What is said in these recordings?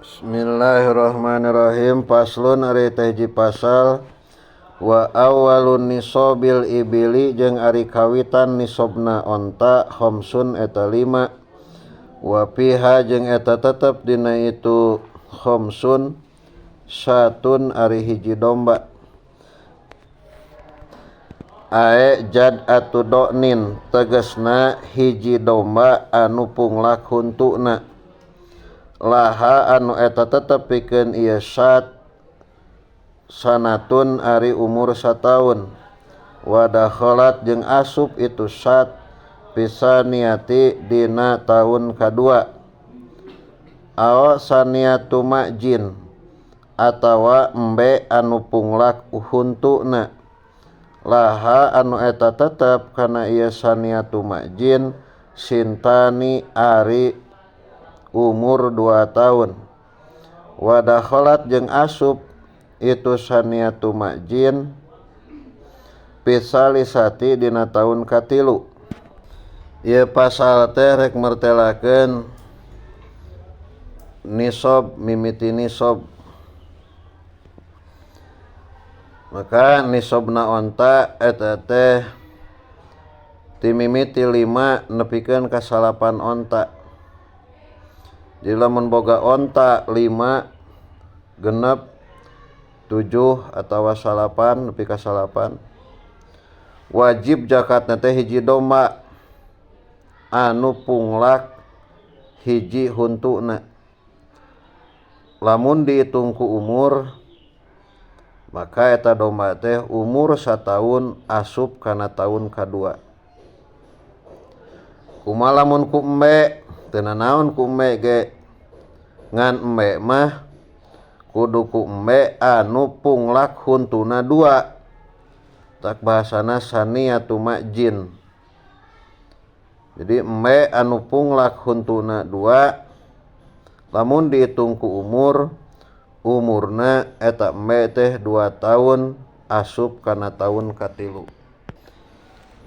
Bismillahirrahmanirrahim. Paslon ari teh hiji pasal wa awwalun nisabil ibili jeung ari kawitan nisabna onta khamsun eta 5 wa fiha jeung eta tetep dina itu khamsun satun ari hiji domba ae jad atu donin tegesna hiji domba anu punglak huntuna laha anu eta tetep pikeun ieu sat sanatun ari umur sataun wa dakhalat jeung asup itu sat pisaniati dina taun kadua aw saniatu majin atawa embe anu punglak huntuna laha anu eta tetep kana ieu saniatu majin sintani ari umur 2 tahun wa dakhalat jeung asup itu saniatu majin pisalisati dina taun katilu. Ieu pasal teh rek mertelakeun nisab mimiti nisab. Maka nisabna onta eta teh ti mimiti 5 nepikeun ka 9 onta. Jadi lamun boga onta 5 genep 7 atawa 9 nepi ka 9 wajib zakatna teh hiji domba anu punglak hiji huntuna. Lamun dihitung ku umur maka eta domba teh umur sataun asup kana taun kadua. Kumaha lamun ku embe? Teu nanaon ku embe ge, ngan embe mah kudu ku embe anu punglak huntuna 2, tak bahasana saniatu majin. Jadi embe anu punglak huntuna 2 lamun dihitung ku umur, umurna eta embe teh 2 tahun asup kana taun katilu.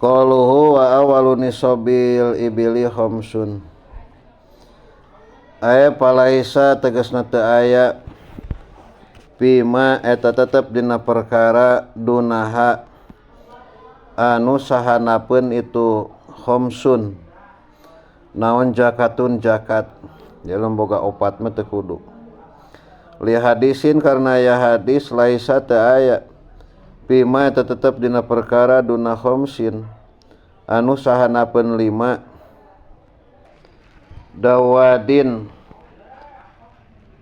Qaluhu wa awwalu nisabil ibili khamsun. Aya palaisa tegasna teu aya bima eta tetep dina perkara dunaha anu sahanapeun itu khamsun naon zakatun zakat. Jadi boga opat mah teu kudu. Li hadisin karena aya hadis laisa teu aya bima eta tetep dina perkara duna khamsin anu sahanapeun 5 dawadin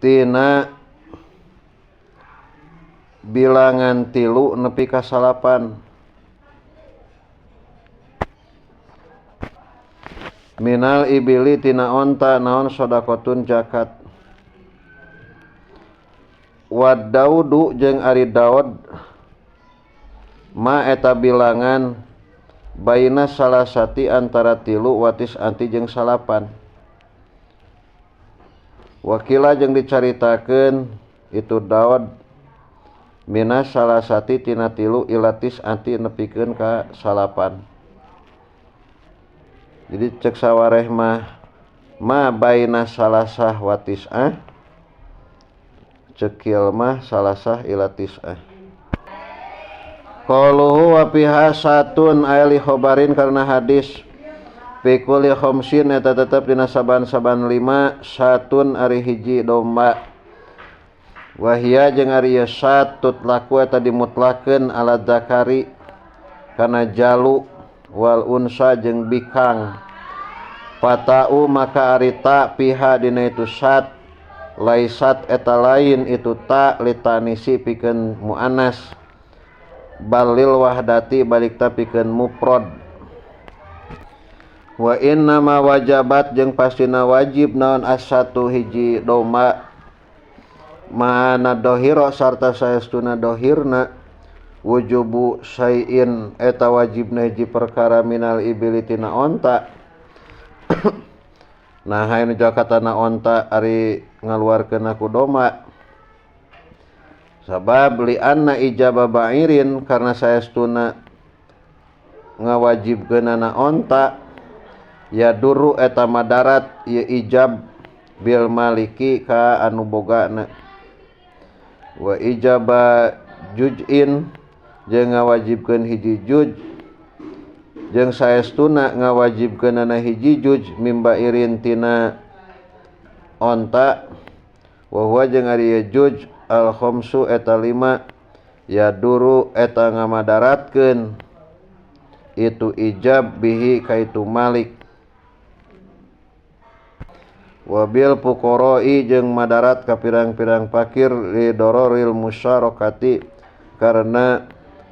tina bilangan 3 nepi ka 9 minal ibili tina onta naon sodakotun zakat. Wa daudu jeung ari Daud ma eta bilangan baina salasati antara 3 watis anti jeung 9. Wakila jeung dicaritakeun itu Daud minas salasati tina 3 ilatis anti nepikeun ka 9. Jadi cek sawareh mah ma baina salasah wa tis'ah, cekil mah salasah ila tis'ah. Qaluhu wa fiha satun ali khobarin karena hadis pikuli khamsin eta tetep dina saban-saban 5 satun ari hiji domba. Wahia jeung ari ieu sat tutlaku eta dimutlakeun ala zakari kana jalu wal unsa jeung bikang. Fata'u maka ari ta piha dina itu sat laisat eta lain itu ta litanisi pikeun muannas balil wahdati balik ta pikeun mufrad. Wa inna ma wajabat jeung pastina wajib naon asatu hiji domba mana dohiro sarta saestuna dohirna wujubu syai'in eta wajibna hiji perkara minal ibili tina onta. Nah hayu zakatana onta ari ngaluarkeun ku domba sabab li anna ijaba ba'irin karena saestuna ngawajibkeunana onta ya duru eta madarat ieu ijab bil maliki ka anu bogana wa ijaba juz'in jeung ngawajibkeun hiji juj jeung saestuna ngawajibkeunana hiji juj mimbairin tina onta wa huwa jeung ari juj al khamsu eta 5 ya duru eta ngamadaratkeun itu ijab bihi kaitu malik wabil fuqara'i jeung madarat ka pirang-pirang fakir li dororil musyarakati karena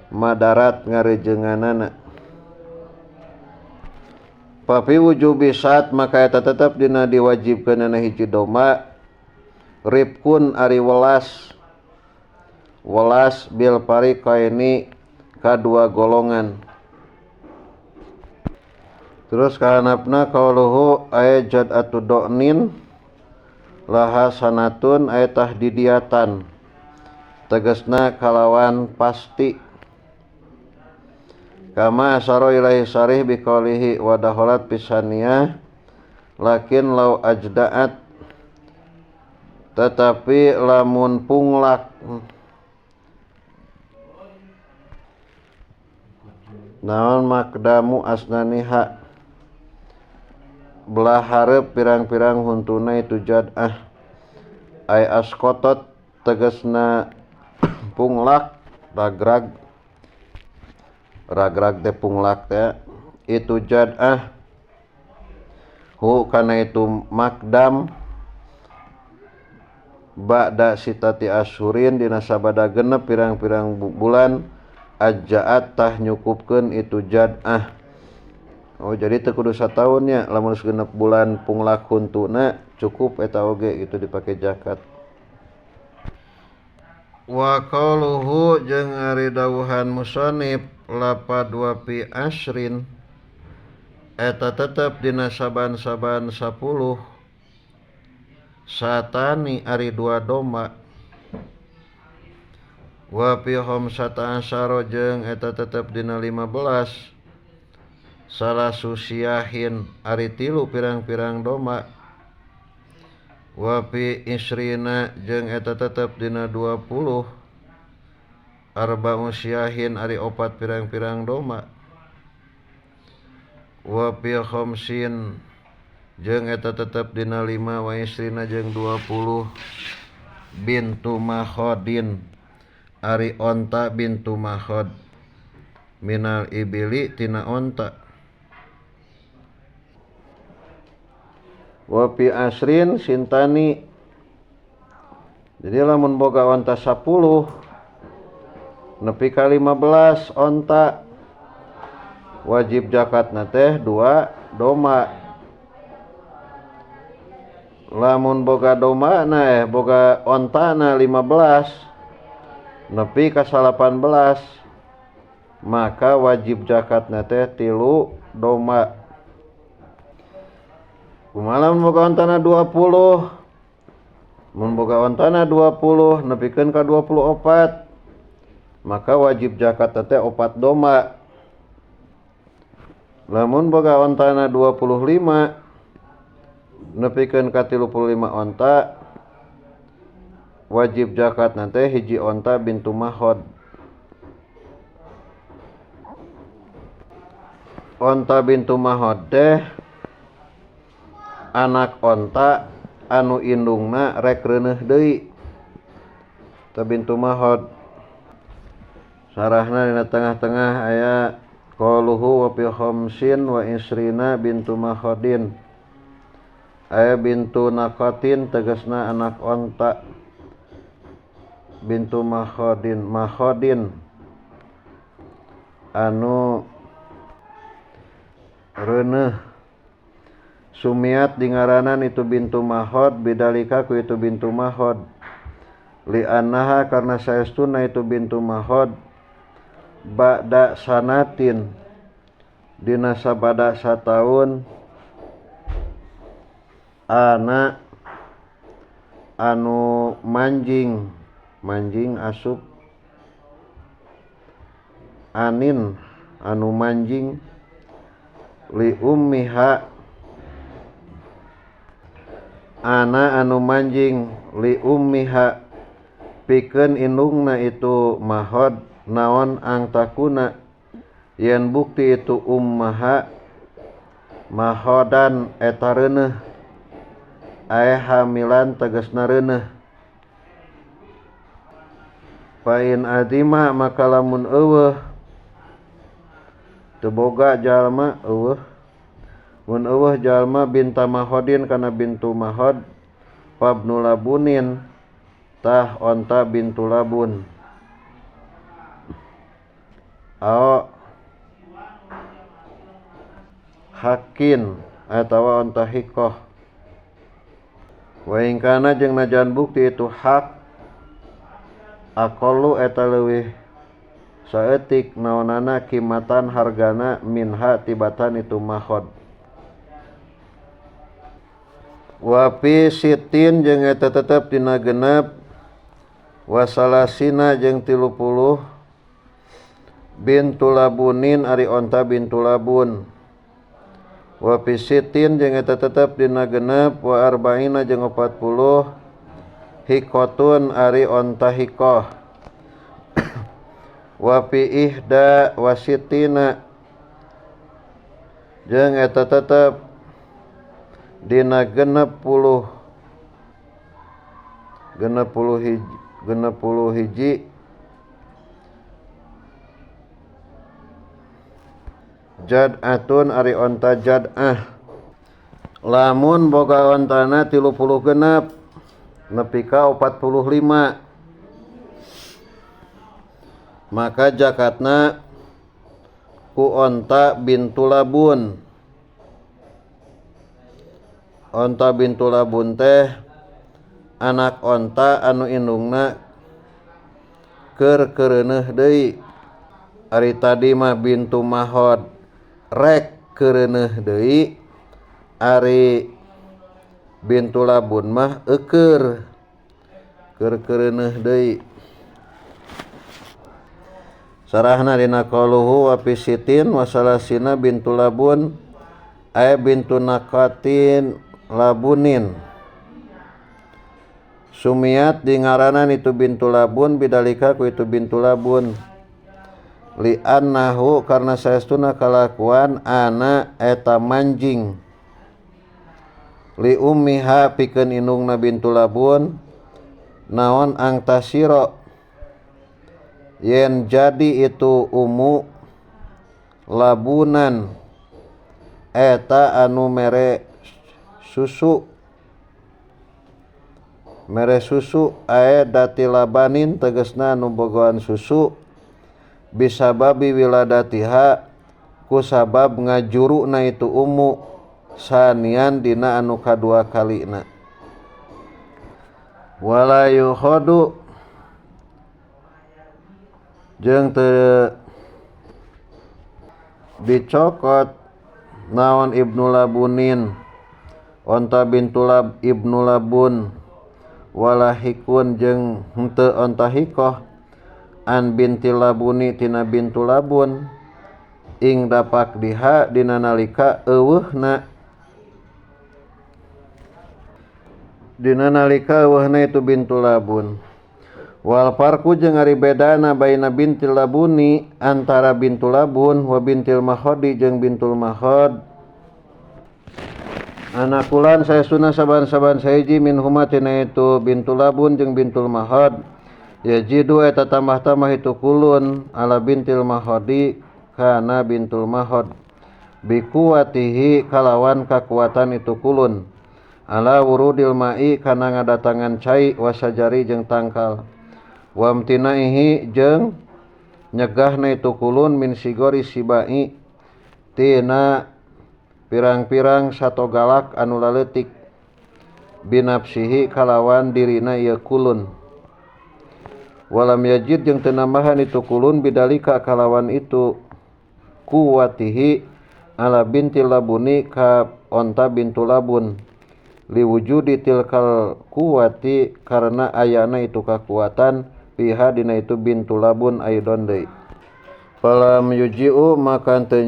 madarat ngarejenganana. Papi wujubi saat maka eta tetep dina diwajibkeunana hiji domba rifkun ari welas welas bil fariqaini kadua golongan. Terus kahanapna qauluhu aya jad'atu do'nin laha sanatun aya tahdidiatan tegasna kalawan pasti kama asaro ilaihi sarih biqaulihi wa dakhalat pisaniyah lakin law ajda'at tetapi lamun punglak naon makdamu asnaniha belah hareup pirang-pirang huntuna itu jad'ah ay askotot tegasna punglak ragrag ragrag teh punglak teh itu jad'ah hu kana itu makdam ba'da sitati asyurin dina sabada genep pirang-pirang bulan ajaat tah nyukupkeun itu jad'ah. Oh jadi teu kudu sataun nya lamun geus genep bulan punglak huntuna cukup eta oge gitu dipake zakat. Wa qauluhu jeung ari dawuhan musannif lapad wa fi asrin eta tetep dina saban-saban 10 satani ari dua domba wa fi khamsata asyara jeung eta tetep dina 15 salah susiahin ari tilu pirang-pirang domba wa fi isrina jeung eta tetep dina 20 arba'u siahin ari opat pirang-pirang domba wa fi khamsin jeung eta tetep dina 5 wa isrina jeung 20 bintu makhodin ari onta bintu makhod minal ibili tina onta wa fi asrin sintani. Jadi lamun boga onta 10 nepi ka 15 onta wajib zakatna teh 2 domba. Lamun boga domba na boga onta na 15 nepi ka 18 maka wajib zakatna teh 3 domba. Kumaha lamun boga ontana 20 mun boga ontana 20 nepikeun ka 24 maka wajib zakat teh 4 domba. Lamun boga ontana 25 nepikeun ka 35 onta wajib zakat teh hiji onta bintu mahod. Onta bintu mahod teh anak onta anu indungna rek reuneuh deui teh bintu mahod. Sarahna dina tengah-tengah aya qauluhu wa fi khamsin wa isrina bintu mahodin aya bintu naqatin tegasna anak onta bintu mahodin mahodin anu reuneuh sumiat dingaranan itu bintu mahod bidalika ku itu bintu mahod li annaha karena saestuna itu bintu mahod ba'da sanatin dina sabada sataun anak anu manjing manjing asup anin anu manjing li ummiha Ana anu manjing li ummiha pikeun indungna itu mahod naon angtakuna yen bukti itu ummaha mahodan eta reuneuh ae hamilan tegasna reuneuh. Pain adima maka lamun eueuh teu boga jalma eueuh mun eueuh jalma binta mahodin kana bintu mahod fabnu labunin tah onta bintu labun ao hakin atawa onta hikoh. Wa in kana jeung najan bukti itu hak aqallu eta leuwih saeutik naonana kimatan hargana minha tibatan itu mahod. Wa fi sitin jeung eta tetep dina genep wa salasina jeung 30 bintu labunin ari onta bintu labun. Wa fi sitin jeung eta tetep dina genep wa arba'ina jeung 40 hikotun ari onta hikoh. Wa fi ihda wa sitina jeung eta tetep dina 60 hiji jad'atun ari onta jad'ah. Lamun boga ontana 36 nepi ka 45 maka zakatna ku onta bintu labun. Onta bintu labun teh anak onta anu indungna keur keureuneuh deui. Ari tadi mah bintu mahod rek keureuneuh deui, ari bintu labun mah eukeur keur keureuneuh deui. Sarahna dina qauluhu wa fi sitin wa salasina bintu labun ay bintu naqatin labunin. Sumiat dingaranan itu bintu labun bidalika ku itu bintu labun li annahu karena saestuna kalakuan ana eta manjing li ummiha pikeun indungna bintu labun naon angtasiro yen jadi itu umu labunan eta anu mere susu ae dati labanin tegasna anu bogoan susu bisababi wiladatiha ku sabab ngajuruna itu umu sanian dina anu kadua kalina. Wala yukhadu jeung teu dicokot naon ibnu labunin onta bintu lab ibnu labun wala hikun jeung henteu onta hikoh an binti labuni tina bintu labun ing dapak diha dina nalika eueuhna itu bintu labun. Wal farqu jeung ari bedana baina bintil labuni antara bintu labun wa bintil mahodi jeung bintul mahod. Anakulan saestuna saban-saban sahiji min huma tina itu bintu labun jeung bintul mahod. Yajidu eta tambah-tambah itu kulun ala bintil mahodi kana bintul mahod bikuwatihi kalawan kakuatan itu kulun ala wurudil ma'i kana ngadatangan cai wasajari jeung tangkal wamtinaihi jeung nyegahna itu kulun min sigori sibai tina pirang-pirang satogalak anu laleutik binafsihi kalawan dirina ieu kulun. Walam yajid jeung teu nambahan itu kulun bidalika kalawan itu kuwatihi ala bintil labuni ka onta bintu labun liwujudi tilkal kuwati karena ayana itu kakuatan piha dina itu bintu labun aidon deui. Falam yuji'u maka teu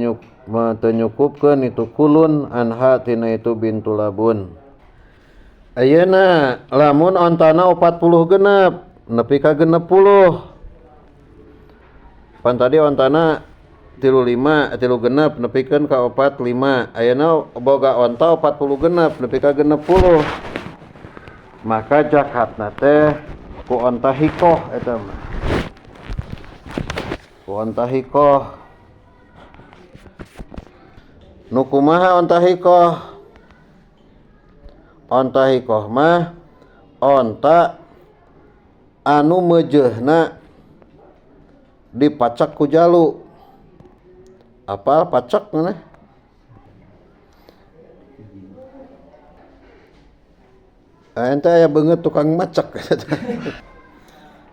nyukupkeun itu kulun anha tina itu bintu labun. Ayeuna lamun ontana 40 genep nepi ka 60. Pan tadi ontana 35 tilu genep nepikeun ka 45. Ayeuna boga onta 40 genep nepi ka 60. Maka zakatna teh ku onta hikoh eta mah. Ku onta hikoh. Nu kumaha onta hikoh? Onta hikoh mah onta anu meujeuhna dipacak ku jalu. Apal pacak mana? Ente aya beungeut tukang macak.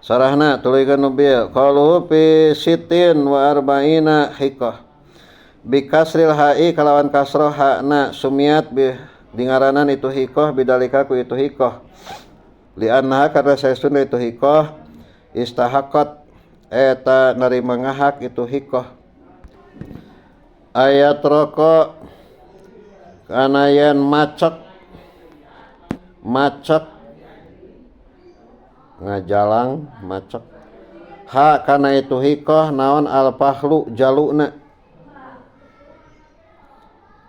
Sarahna tuluykeun nu bieu. Qalu fi sitin wa arba'ina hikoh. Bi kasril ha'i kalawan kasroh ha'na sumiat bi dingaranan itu hikoh bidalika ku itu hikoh. Li'annaha karena saestuna itu hikoh istahaqat eta narima ngahak itu hikoh. Ayat roko kana yen macek macek ngajalang macek ha kana itu hikoh naon al-fahlu jaluna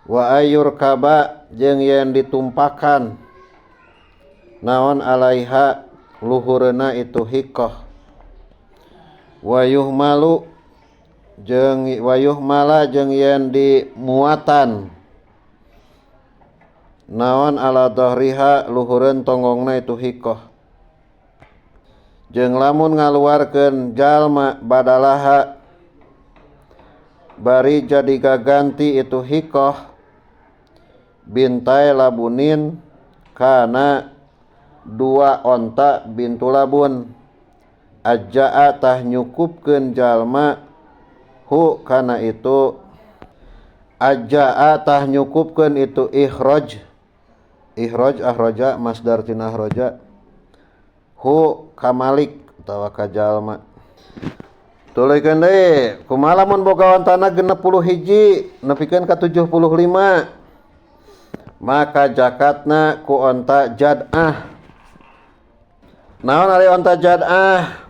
wa ayur kaba jeung yen ditumpakan naon alaiha luhureuna itu hikoh wayuh malu jeung wayuh mala jeung yen dimuatan naon ala dahriha luhureun tonggongna itu hikoh jeung lamun ngaluarkeun jalma badalaha bari jadi gaganti itu hikoh bintai labunin kana dua onta bintu labun ajaa tah nyukupkeun jalma hu kana itu ajaa tah nyukupkeun itu ikhraj ikhraj ahraja masdar tina ahraja hu kamalik atawa ka jalma. Tuluykeun deui kumaha lamun boga ontana 61 nepikeun ka 75 maka zakatna ku onta jad'ah. Naon ari onta jad'ah?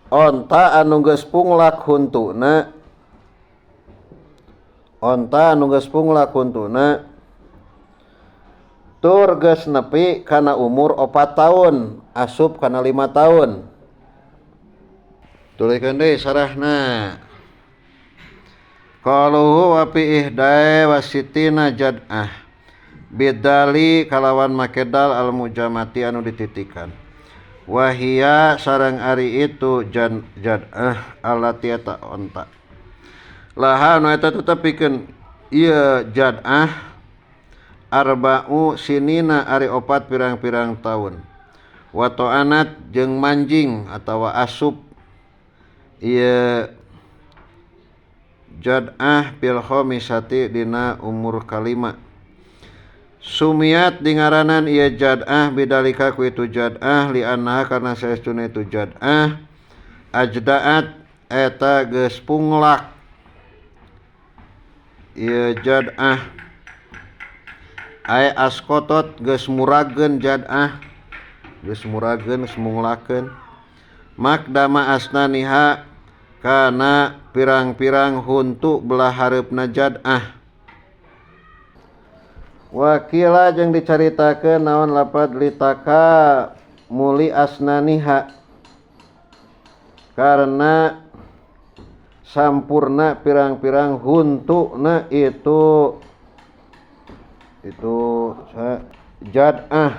Onta anu geus punglak huntuna, onta anu geus punglak huntuna tur geus nepi kana umur 4 tahun asup kana 5 tahun. Tuluykeun deui sarahna. Qaluhu wa fi ihdae wa sitina jad'ah bidali kalawan make dal al mujamati anu dititikan. Wahia sareng ari itu jad'ah allati eta onta. Laha anu eta tetep pikeun ieu jad'ah arba'u sinina ari opat pirang-pirang taun. Wa ta'anat jeung manjing atawa asup ieu jad'ah bil khamisati dina umur kalima. Sumiat dingaranan ieu jad'ah bidalika ku itu jad'ah li'annaha karena saestuna itu jad'ah ajda'at eta geus punglak ieu jad'ah ay askotot geus murageun jad'ah geus murageun geus munglakeun makdama asnaniha kana pirang-pirang huntu belah hareupna jad'ah. Wakila jeung dicaritakeun naon lapad litaka muli asnaniha karena sampurna pirang-pirang huntuna itu jad'ah.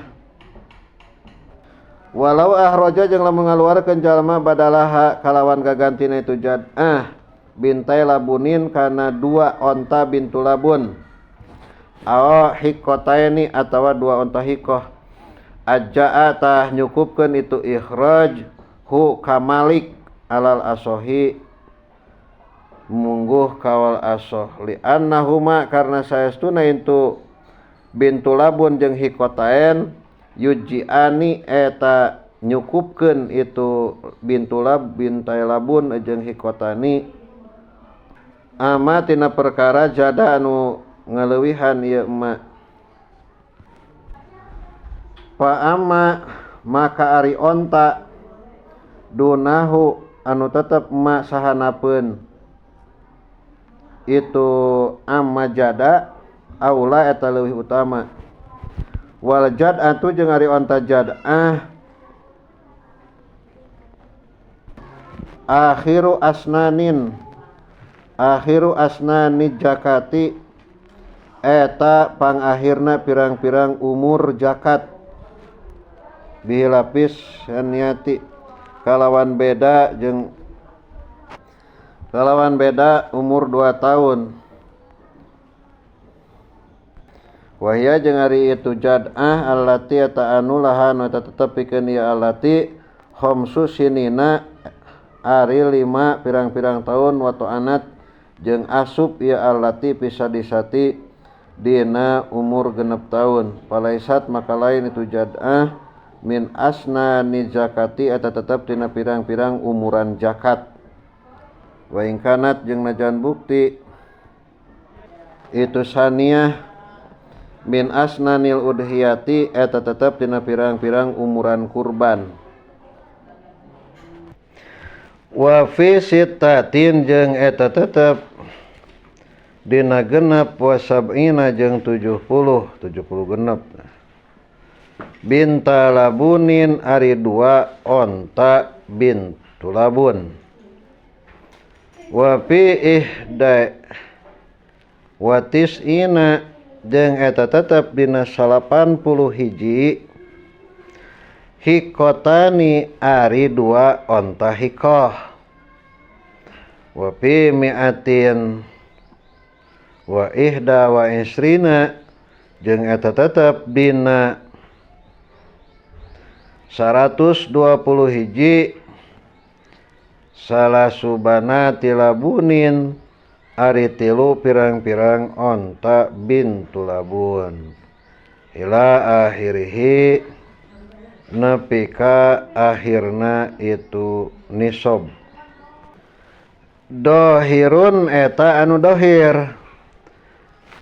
Walau ahroja jeung lamun ngaluarkeun jalma badalaha kalawan gagantina itu jad'ah bintai labunin kana dua onta bintu labun aw hikotaini atawa dua onta hikoh ajaa tah nyukupkeun itu ikhraj hu kamalik alal asohi mungguh kawal asoh li annahuma karena saestuna itu bintu labun jeung hikotain yujiani eta nyukupkeun itu bintu lab bintai labun jeung hikotani ama tina perkara jada anu ngaleuwihan ieu emak. Pa amma maka ari onta dunahu anu tetep ma sahanapeun itu amma jada aula eta leuwih utama. Wal jad'atu jeung ari onta jad'ah akhiru asnanin akhiru asnani jakati eta pangakhirna pirang-pirang umur jakat bilapis niati kalawan beda jeung kalawan beda umur 2 tahun. Wahya jeung ari itu jad'ah allati eta anu lahan eta tetep pikeun ieu allati khamsu sinina ari 5 pirang-pirang tahun wa ta'anat jeung asup ieu allati pisadisati dina umur 6 tahun. Palaisat maka lain itu jad'ah min asnani zakati eta tetep tina pirang-pirang umuran zakat. Wa in kanat jeung najan bukti itu saniah min asnanil udhiyati eta tetep tina pirang-pirang umuran kurban. Wa fi sittatin jeung eta tetep dina genep wa sab'ina jeung 70 genep. Binta labunin ari 2 onta bintu labun. Wa fi ihda wa tis'ina jeung eta tetep dina 81 hikotani ari 2 onta hikoh. Wa fi mi'atin wa ihda wa isrina jeung eta tetep dina 121 salasubana tilabunin ari 3 pirang-pirang onta bintu labun. Ila akhirihi nepi ka akhirna itu nisob. Dohirun eta anu dohir.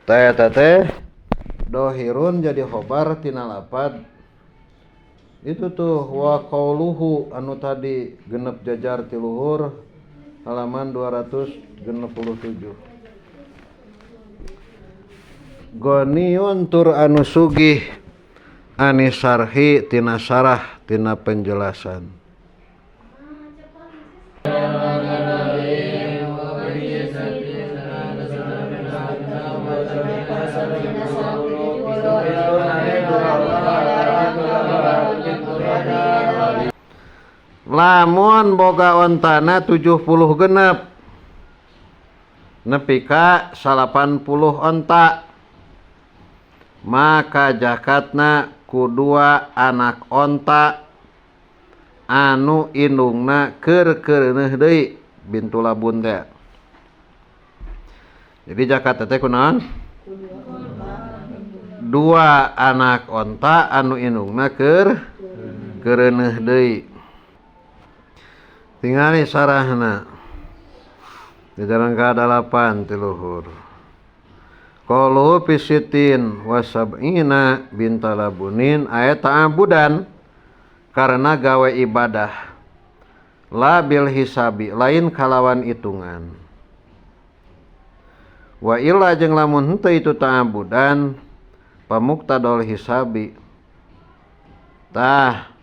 Ta eta teh dohirun jadi khobar tina lapad itu tuh wa qauluhu anu tadi genep jajar ti luhur halaman 267. Goniun tur anu sugih anisarhi tina sarah tina penjelasan. Lamun boga ontana 70 genep nepi ka 80 onta maka zakatna ku 2 anak onta anu indungna keur keureuneuh deui bintu labun teh. Jadi zakat teh kunaon? 2 anak onta anu indungna keur keureuneuh deui. Tingali sarahna di jalan ka-8 ti luhur. Qalu fi sittin wa sab'ina bintalabunin ayat ta'abudan karena gawe ibadah la bil hisabi lain kalawan hitungan. Wa illa jeung lamun henteu itu ta'abudan pamuktadol hisabi. Tah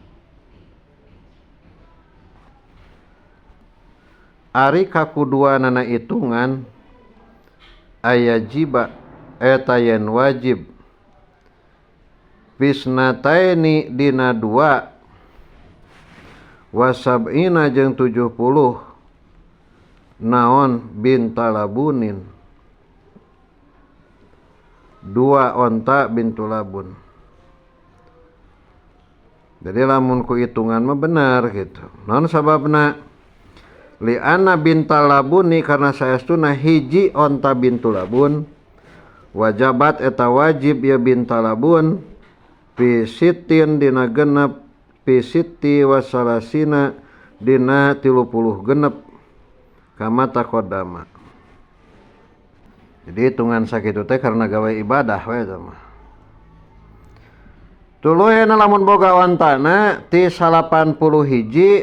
ari kakuduanana hitungan aya jiba eta yen wajib fisnataini dina 2 wa sab'ina jeung 70 naon bintalabunin 2 onta bintulabun. Jadi lamun ku hitungan mah benar gitu. Naon sababna? Li'anna bintalabuni karena saestuna hiji onta bintulabun wajabat eta wajib ya bintalabun fi sittin dina genep fi sitti wasalasina dina 30 genep kama taqaddama. Jadi hitungan sakitu teh karena gawe ibadah we eta mah. Tuluy lamun boga ontana ti 81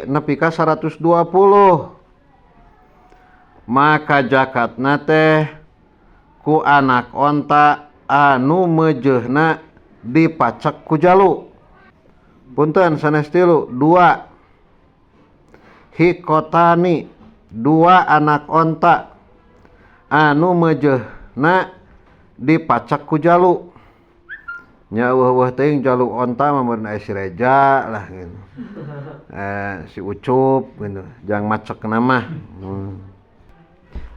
nepi ka 120 maka zakatna teh ku anak onta anu meujeuhna dipacek ku jalu. Punten sanes tilu, dua hikotani, dua anak onta anu meujeuhna dipacek ku jalu. Nya eueuh teuing jalu onta mah meureun aya si Reja lah gitu. Si Ucup gitu, jang macekna mah.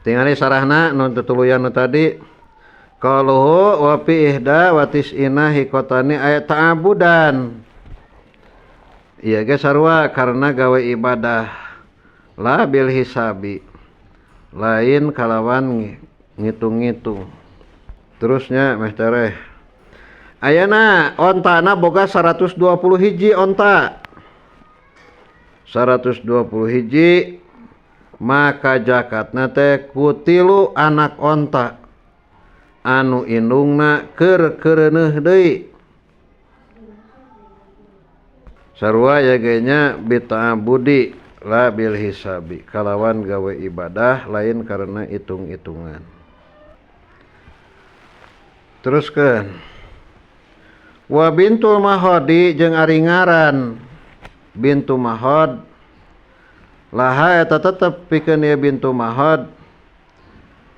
Tingali sarahna nu tutuluyan nu tadi. Qaluhu wa fi ihda wa tis'ina hikotani aya ta'abudan. Ieu ge sarua karena gawe ibadah la bil hisabi. Lain kalawan ngitung-ngitung. Terusnya meh tereh. Ayana ontana boga 120 hiji onta. 120 hiji maka zakatna teh ku tilu anak onta anu indungna keur keureuneuh deui. Sarua ya ge nya bita'abudi la bil hisabi, kalawan gawe ibadah lain karena hitung-hitungan. Teruskeun wa bintul mahodi jeung ari ngaran bintu mahod laha eta tetep pikeun ieu bintu mahod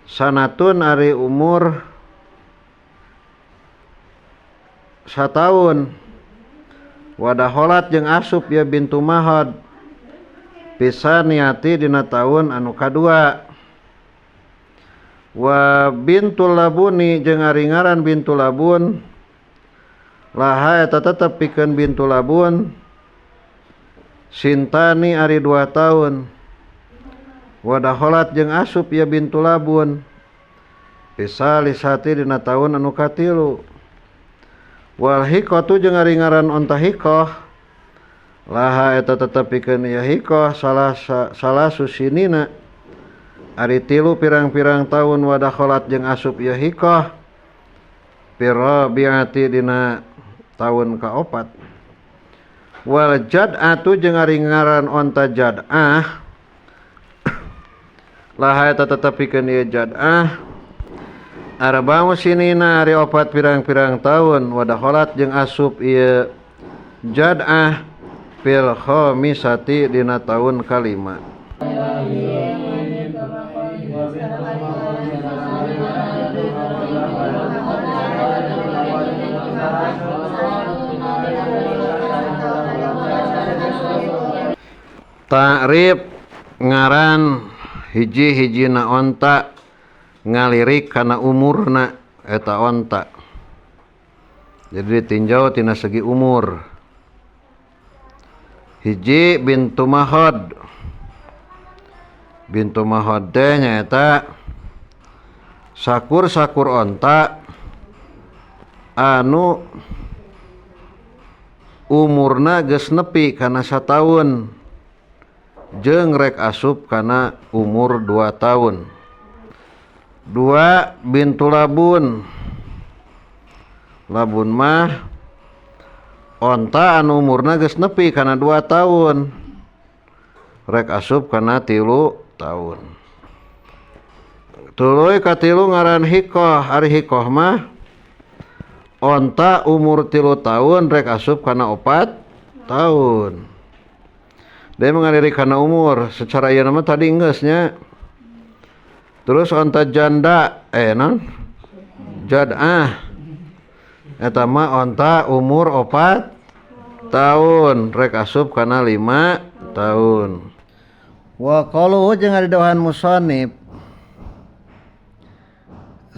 sanatun ari umur sataun wadaholat jeung asup ieu bintu mahod pisan niati dina taun anu kadua. Wa bintul labuni jeung ari ngaran bintu labun laha eta tetep pikeun bintu labun sintani ari 2 tahun wadaholat jeung asup ieu bintu labun pisalisati dina taun anu katilu. Wal hikotu jeung ari ngaran onta hikoh laha eta tetep pikeun ieu hikoh salah susinina ari 3 pirang-pirang taun wadakholat jeung asup ieu hikoh pirabiati dina taun kaopat. Wal jad'atu jeung ari ngaran onta jad'ah laha eta tetep pikeun ieu jad'ah arba'u sinina ari 4 pirang-pirang taun wadakholat jeung asup ieu jad'ah fil khamisati dina taun kalima. Ta'rif ngaran hiji-hijina onta ngalirik kana umurna eta onta. Jadi ditinjau tina segi umur. Hiji bintu mahod. Bintu mahod teh nyaeta sakur-sakur onta anu umurna geus nepi kana sataun jeung rek asup kana umur 2 tahun. 2 bintu labun. Labun mah onta anu umurna geus nepi kana 2 tahun rek asup kana 3 tahun. Tuluy katilu ngaran hikoh. Ari hikoh mah onta umur 3 tahun rek asup kana 4 tahun. Dia mengaliri kana umur secara ieu nama tadi geus nya. Terus onta janda non jad'ah eta mah onta umur 4 tahun rek asup kana 5 tahun. Wa qalu jeung ari dawuhan musannif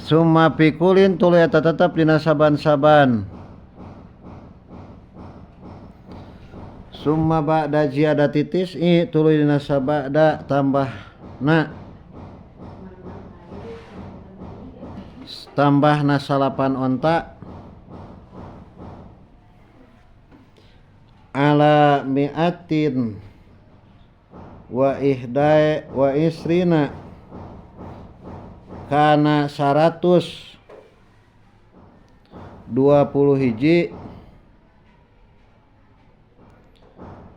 summa pikulin tuluy eta tetep dina saban-saban summa ba'da ziyadati tis'i tuluy dina sabada tambahna tambahna 8 onta ala mi'atin wa ihdai wa isrina kana 120 hiji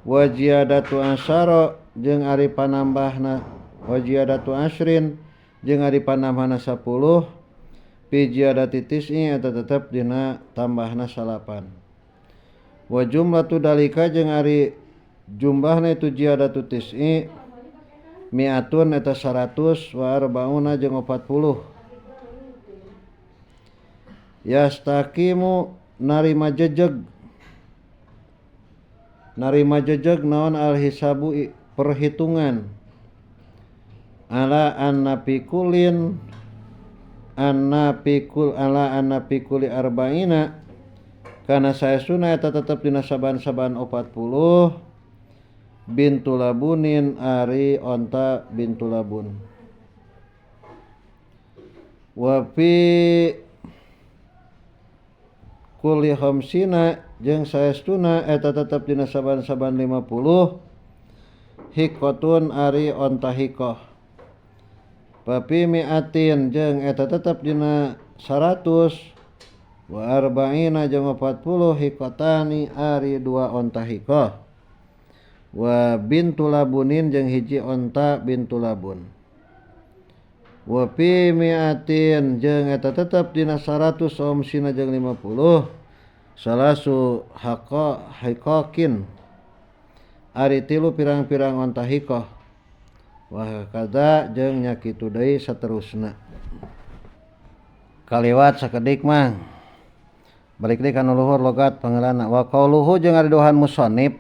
Wa ziyadatu asyara jeung ari panambahna wa ziyadatu asrin jeung ari panambahna 10 fi ziyadati tis'i eta tetep dina tambahna 9. Wa jumlatu dalika jeung ari jumlahna itu ziyadatu tis'i mi'atun eta 100 wa arbauna jeung 40. Yastaqimu narima jejeg naon al hisabu perhitungan ala annapikulin annapikul ala annapikuli arba'ina kana saesuna eta tetep dina saban-saban 40 bintu labunin ari onta bintu labun. Wa fi kulli khamsina jeung saestuna eta tetep dina saban-saban 50 hikotun ari onta hikoh. Papi mi'atin jeung eta tetep dina 100 wa arba'ina jeung 40 hikotani ari 2 onta hikoh. Wa bintu labunin jeung hiji onta bintu labun. Wa fi mi'atin jeung eta tetep dina 100 omsina jeung 50 salasu haqa hikokin ari tilu pirang-pirang onta hikoh. Wa kada jeung nya kitu deui saterusna. Kaliwat sakedik mah balik deui kana luhur logat pangeranna. Wa qauluhu jeung ari dohan musannif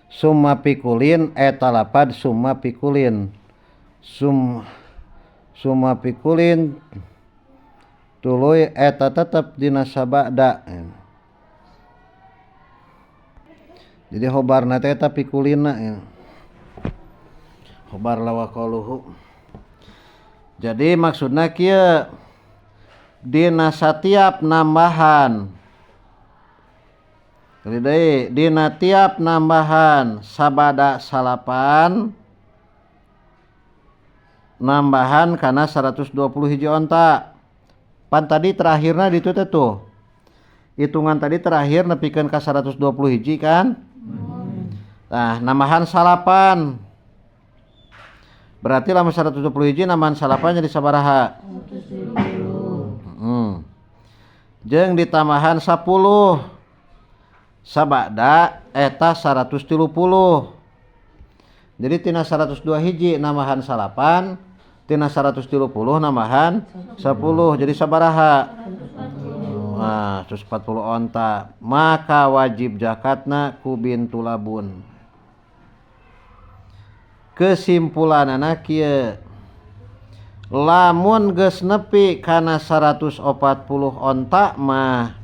summa pikulin eta lapad summa pikulin summa pikulin tuluy eta tetep dina sabada. Jadi khobarna teh eta pikulina. Khobar lawa qauluhu. Jadi maksudna kieu dina satiap nambahan kali deui dina tiap nambahan sabada salapan nambahan kana 120 hiji onta. Pan tadi terakhirna ditu teh tuh. Hitungan tadi terakhir nepikeun ka 120 hiji kan? Nah, nambahan salapan. Berarti lamun 120 hiji nambahan salapan jadi sabaraha? 130. Jeung ditambahan 10. Sabada eta 130. Jadi tina 102 hiji nambahan salapan, tina 130 nambahan 10, jadi sabaraha? Nah, 140 onta. Maka wajib zakatna ku bintu labun. Kesimpulanana kieu, lamun geus nepi kana 140 onta mah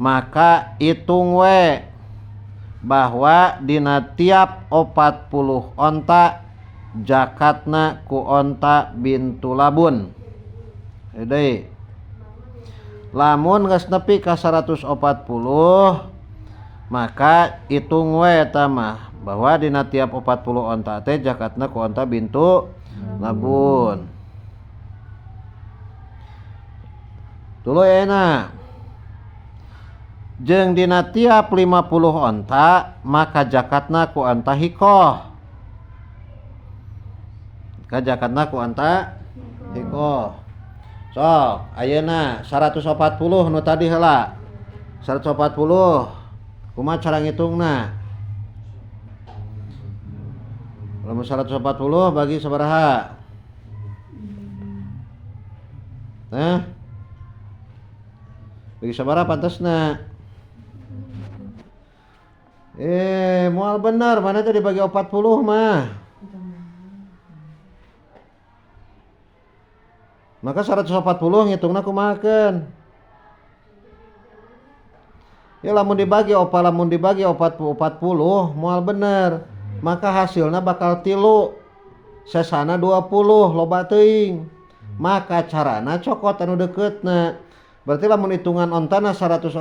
maka hitung we bahwa dina tiap 40 onta zakatna ku onta bintu labun. Deui. Lamun geus nepi ka 140 maka hitung we eta mah bahwa dina tiap 40 onta teh zakatna ku onta bintu labun. Tuluy ayeuna. Jeung dina tiap 50 onta maka zakatna ku onta hikoh. Ka zakatna ku onta hikoh. Sok ayeuna 140 nu tadi heula. 140 kumaha cara ngitungna? Lamun 140 bagi sabaraha? Nah, bagi sabaraha pantasna? Moal bener, mana tadi bagi 40 mah. Maka 140 ngitungna kumahakeun? Ya lamun dibagi lamun dibagi 40 moal bener. Maka hasilna bakal 3, sesana 20 loba teuing. Maka carana cokot anu deketna. Berarti lamun hitungan ontana 140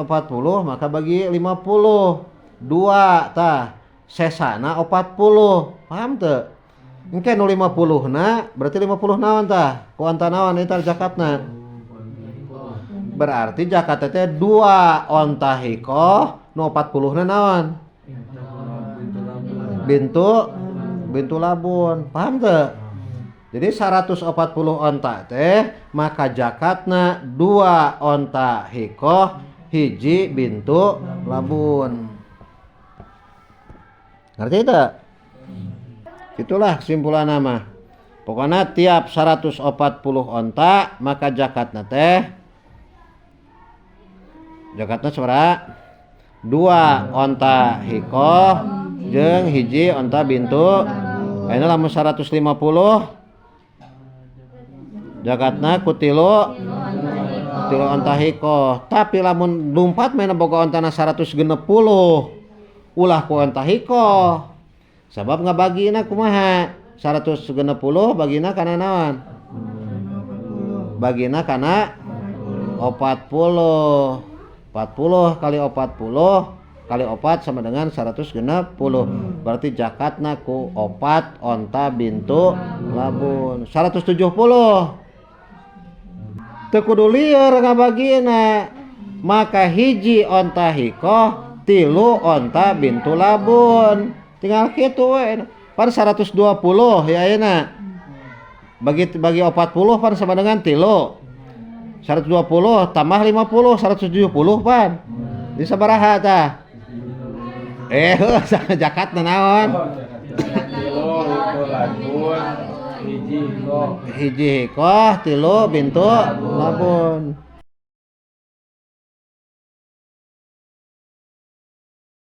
maka bagi 50. 2 tah sesana 40. Paham teu? Engke nu 50 na berarti 50 naon tah? Ku onta naon eta zakatna? Berarti zakat teh 2 onta hikoh nu 40 na naon? Bintu bintu labun. Paham tuh? Jadi 140 onta teh maka jakatna dua onta hiqoh, hiji bintu labun. Ngerti tak? Itulah kesimpulan nama. Pokoknya tiap 140 onta maka jakatna teh jakatna sabaraha? Dua onta hiqoh jeung hiji onta bintu. Ayeuna lamun 150, jakatna ku tilu tilu onta hiqoh. Tapi lamun lumpat mana boga ontana 160, ulah ku onta hiqoh, sabab ngabagina kumaha? 160 bagina kana naon? Bagina kana 40. 40 kali 40 kali 4 sama dengan 160. Berarti jakatna ku opat onta bintu labun. 170 teu kudu lieur ngabagina, maka hiji onta hiqoh, tilu onta bintu labun, tinggal kitu we. Pan 120 ya ayeuna bagi bagi 40 pan sama dengan tilu. 120 tambah 50, 170 pan. Di sabaraha tah? Zakat naon? Tilu labun, hiji hiqoh. Hiji hiqoh, tilu bintu labun.